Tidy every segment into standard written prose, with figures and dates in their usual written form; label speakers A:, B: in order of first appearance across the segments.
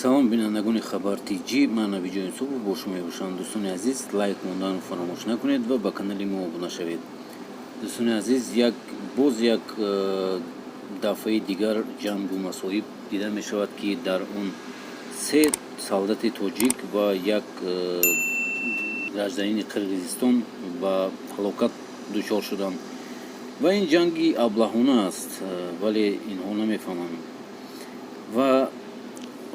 A: Салом, бинандагони Хабар Тҷ, ман Набиҷон Юсупов бо шумо мебошам. Дӯстони азиз, лайк монданро фаромӯш накунед ва ба канали мо обуна шавед. Дӯстони азиз, як боз як дафъаи дигар ҷангу масоиб дида мешавад, ки дар он се солдати тоҷик ва як гражданини Қирғизистон ба ҳалокат дучор шуданд. Ва ин ҷанги аблаҳона аст, вале инҳо намефаҳманд. Ва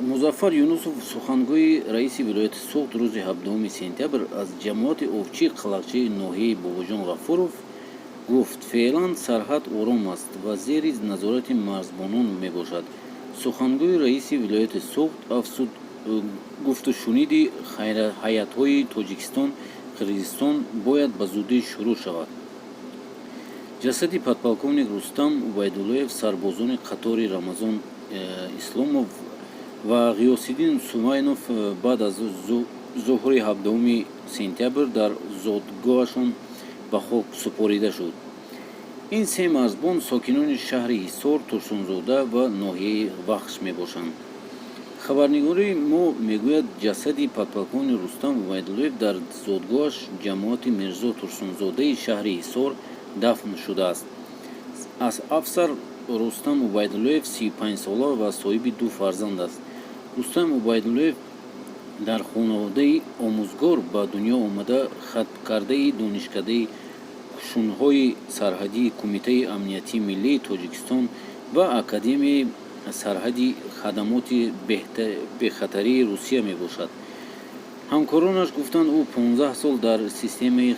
A: Музаффар Юнусов, сухангӯи раиси вилояти Суғд, рӯзи 17 сентябр аз ҷамоати Овчи Қалақчаи ноҳияи Бобоҷон Ғафуров гуфт, феълан сарҳад ором аст ва зери назорати марзбонон мебошад. Сухангӯи раиси вилояти Суғд афзуд, гуфтушуниди ҳайатҳои Тоҷикистон, Қирғизистон бояд ба зудӣ шурӯъ шавад. Ҷасади подполковник Рустам Убайдуллоев, сарбозони қатори Рамазон Исломов ва Ғиёсиддин Сувайнов баъд аз зуҳри 17 сентябр дар зодгоҳашон ба хок супорида шуд. Ин се марзбон сокинони шаҳри Ҳисор, Турсунзода ва ноҳияи Вахш мебошанд. Хабарнигори мо мегӯяд, ҷасади подполковник Рустам Убайдуллоев дар зодгоҳаш, ҷамоати Мирзо Турсунзодаи шаҳри Ҳисор, дафн шудааст. Аз афсар Рустам Убайдуллоев 35-сола ва соҳиби ду фарзанд аст. Рустам Убайдуллоев дар хонаводаи омӯзгор ба дунё омада, хатмкардаи Донишкадаи қушунҳои сарҳадии Кумитаи амнияти миллии Тоҷикистон ва Академияи сарҳади хадамоти бехатарии Русия мебошад. Ҳамкоронаш гуфтанд, ӯ 15 сол дар системаи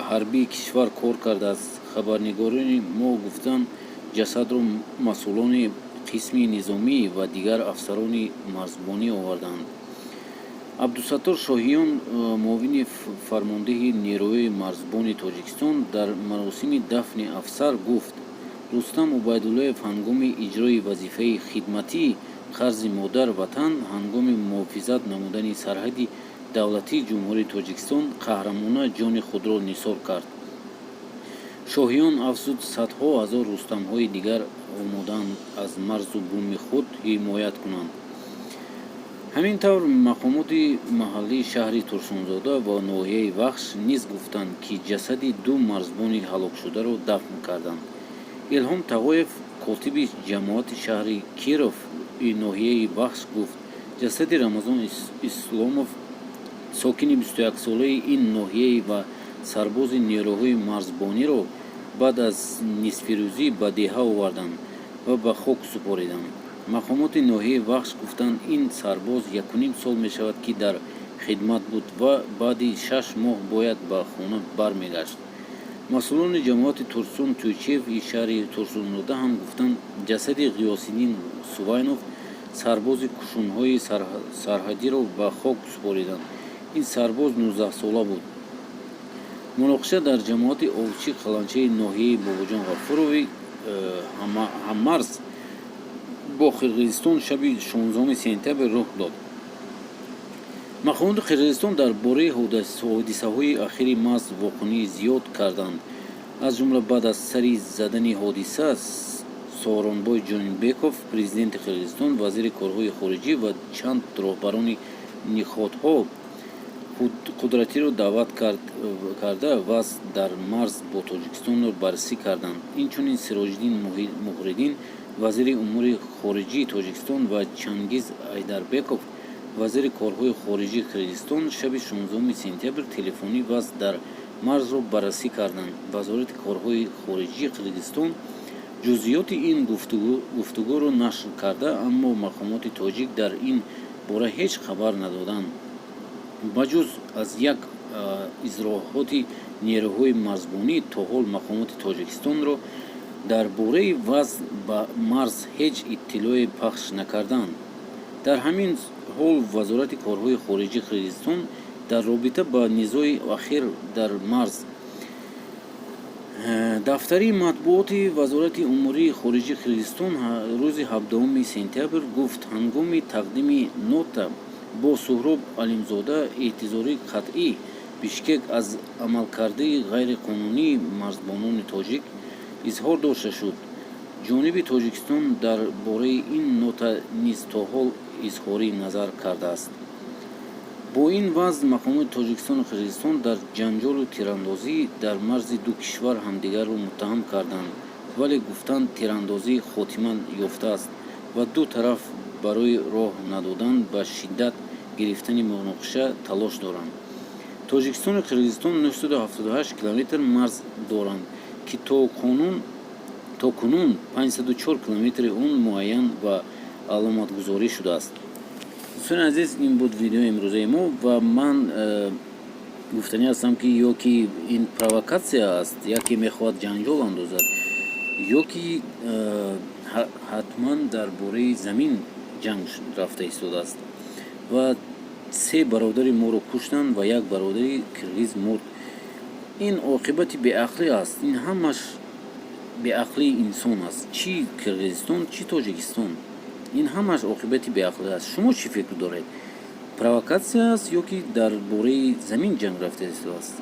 A: ҳарбии кишвар кор кардааст. Хабарнигорони мо гуфтанд, ҷасадро масъулони қисми низомӣ ва дигар афсарони марзбонӣ оварданд. Абдусаттор Шоҳиён, муовини фармондеҳи нерӯҳои марзбони Тоҷикистон, дар маросими дафни афсар гуфт, Рустам Убайдуллоев ҳангоми иҷрои вазифаи хидматӣ, қарзи модар Ватан, ҳангоми муҳофизат намудани сарҳади давлатии Ҷумҳурии Тоҷикистон қаҳрамонона ҷони худро нисор кард. Шоҳиён афзуд, садҳо ҳазор Рустамҳои дигар омодаанд аз марзу буми худ ҳимоят кунанд. Ҳамин тавр, мақомоти маҳаллии шаҳри Турсунзода ва ноҳияи Вахш низ гуфтанд, ки ҷасади ду марзбони ҳалокшударо дафн карданд. Илҳом Тағоев, котиби ҷамоати шаҳри Киров ноҳияи Вахш, гуфт, ҷасади Рамазон Исломов, сокини 21-солаи ин ноҳияи ва сарбози нерӯҳои марзбониро баъд аз нисфирӯзӣ ба деҳа оварданд ва ба хок супориданд. Мақомоти ноҳияи Вахш гуфтанд, ин сарбоз якуним сол мешавад, ки дар хидмат буд ва баъди 6 моҳ бояд ба хона бармегашт. Масъулони ҷамоати Турсун Тӯйчиев шаҳри Турсунзода ҳам гуфтанд, ҷасади Ғиёсиддин Сувайнов, сарбози қушунҳои сарҳадиро ба хок супориданд. Ин сарбоз 19-сола буд. Муноқиша дар ҷамоати Овчи Қаланчаи ноҳияи Бобоҷон Ғафурови ҳаммарз бо Қирғизистон шаби 16 сентябр рух дод. Мақомоти Қирғизистон дар бораи ҳодисаҳои ахири марз вокунии зиёд карданд. Аз ҷумла, баъд аз сари задани ҳодиса Сооронбой Ҷоонбеков, президенти Қирғизистон, вазири корҳои хориҷӣ ва чанд роҳбарони ниҳодҳо қудратиро даъват карда, вазъ дар марз бо Тоҷикистонро баррасӣ карданд. Инчунин Сироҷиддин Муҳриддин, вазири умури хориҷии Тоҷикистон, ва Чангиз Айдарбеков, вазири корҳои хориҷии Қирғизистон, шаби 16 сентябр телефонӣ вазъ дар марзро баррасӣ карданд. Вазорати корҳои хориҷии Қирғизистон ҷузъиёти ин гуфтугӯро нашр карда, аммо мақомоти тоҷик дар ин бора ҳеҷ хабар надоданд. Ба ҷуз аз як изроҳоти нерӯҳои марзбонӣ, то ҳол мақомоти Тоҷикистонро дар бораи вазъ ба марз ҳеҷ иттилоъе пахш накарданд. Дар ҳамин ҳол, Вазорати корҳои хориҷии Қирғизистон дар робита ба низои ахир дар марз, дафтари матбуоти Вазорати умури хориҷии Қирғизистон рӯзи 17 сентябр гуфт, ҳангоми тақдими нота бо Суҳроб Алимзода эътизори қатъии Бишкек аз амалкарди ғайриқонунии марзбонони тоҷик изҳор дошта шуд. Ҷониби Тоҷикистон дар бораи ин нота низ то ҳол Изҳори назар кардааст. Бо ин вазъ мақомоти Тоҷикистону Қирғизистон дар ҷанҷолу тирандозӣ дар марзи ду кишвар ҳамдигарро муттаҳам карданд, вале гуфтанд, тирандозӣ хотима ёфтааст ва ду тараф барои роҳ надодан ба шиддат гирифтани муноқиша талош доранд. Тоҷикистону Қирғизистон 978 километр марз доранд, ки то кунун 504 километри он муайян ва аломатгузорӣ шудааст. Дӯстони азиз, ин буд видеои имрӯзаи мо ва ман гуфтанӣ ҳастам, ки ё ки ин провокатсия аст, яке мехоҳад ҷанҷол андозад, ё ки ҳатман дар бораи замин ҷанг рафта истодааст ва се бародари моро куштанд ва як бародари киргиз мурд. Ин оқибати беақлӣ аст. Ин ҳамаш беақлии инсон аст, чӣ Киргизистон, чӣ Тоҷикистон, ин ҳамаш оқибати беақлӣ аст. Шумо чӣ фикр доред? Провокатсия аст ё ки дар бораи замин ҷанг рафта истодааст?